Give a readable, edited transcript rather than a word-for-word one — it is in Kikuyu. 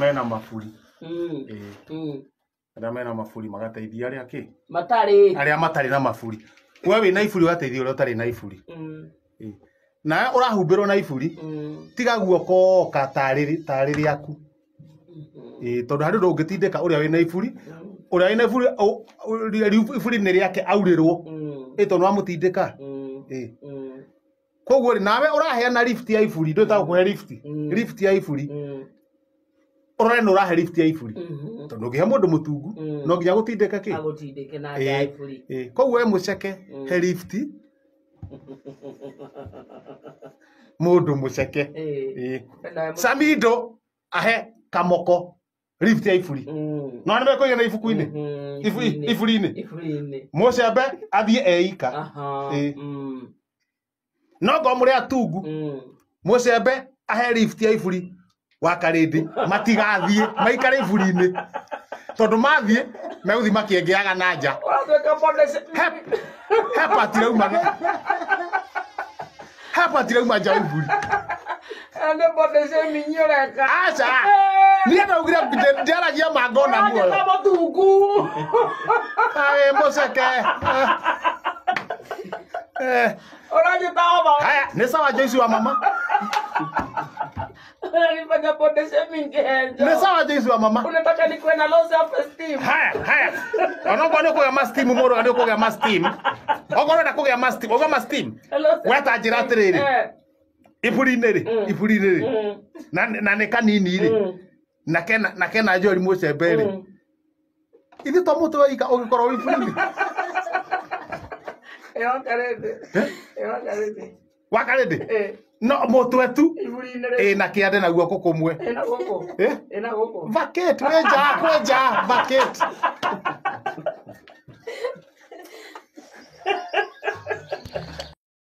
Mena maburi. Ĩĩ. Arĩa mena maburi magateithia arĩa kĩ? Matarĩ. Arĩa matarĩ na maburi. We wĩna iburi ũgateithia ũrĩa ũtarĩ na iburi. Ĩĩ. Nawe ũrahumbĩrwo na iburi, tiga guoko oka tarĩ tarĩ rĩaku. Ĩĩ, tondũ harĩ ũndũ ũngĩtindĩka ũrĩa wĩna iburi, ũrĩa wĩna iburi iburi nĩ rĩake aurĩrwo. Ĩĩ, tondũ nĩwamũtindĩka. Ĩĩ. Koguo rĩ, nawe ũraheana lift ya iburi, ndũĩ ta gũkũhe lift. Lift ya iburi. Ũrore nĩ ũrahe lift ya iburi. Tondũ ũngĩhe mũndũ mũtungu, no nginya gũtindĩka kĩ? Agũtindĩke na nja ya iburi. Ĩĩ. Koguo we mũceke, he lift mũndũ mũceke. Ĩĩ. Ĩĩ. Nawe Samido ahe kamoko lift ya iburi. No nĩ mekũigana ibuku-inĩ? Iburi-inĩ. Iburi-inĩ. Mũcembe athiĩ eika. Aha. Ĩĩ. No ngorwo mũrĩ atungu, mũcembe ahe lift ya iburi wa Karĩndĩ, matigathiĩ, maikare iburi-inĩ. Tondũ mathiĩ, megũthiĩ makĩengeaga na nja. Ũratuĩka He part irauma na- he part irauma nja wa iburi. Nĩ body shaming ũreka. Aca. Niĩ ndaugire ndiaragia ma ngona muoyo. Ũranjĩta mũtungu. Aĩ mũceke. Eh. Ũranjĩta over. Haya, nĩ sawa Joyce wa mama. Unanifanya body shaming Kenjo. Nĩ sawa Joyce wa mama. Unataka nikuwe na low self esteem. Haya, haya. Onokorwo nĩ ũkũgĩa ma steam mũndũ nĩ ũkũgĩa ma steam. Okorwo ũrenda kũgĩa ma steam, ũgĩa ma steam. Low self- We ta njĩra atĩrĩrĩ. Eh. Iburi-inĩ rĩ, iburi-inĩ rĩ. Na nĩ kanini rĩ. Na kena njori mũcembe rĩ. Ithe to mũtwe waika ũgĩkorwo wĩ iburi-inĩ. Ĩyo Karĩndĩ. Ĩyo Karĩndĩ. Wa Karĩndĩ? Eh. No mũtwe tu. Iburi-inĩ rĩ. Ĩ na kĩande na guoko kũmwe. Ĩna gũkũ. Eh? Ĩna gũkũ. Vacate, kwĩ nja, kwĩ nja, vacate.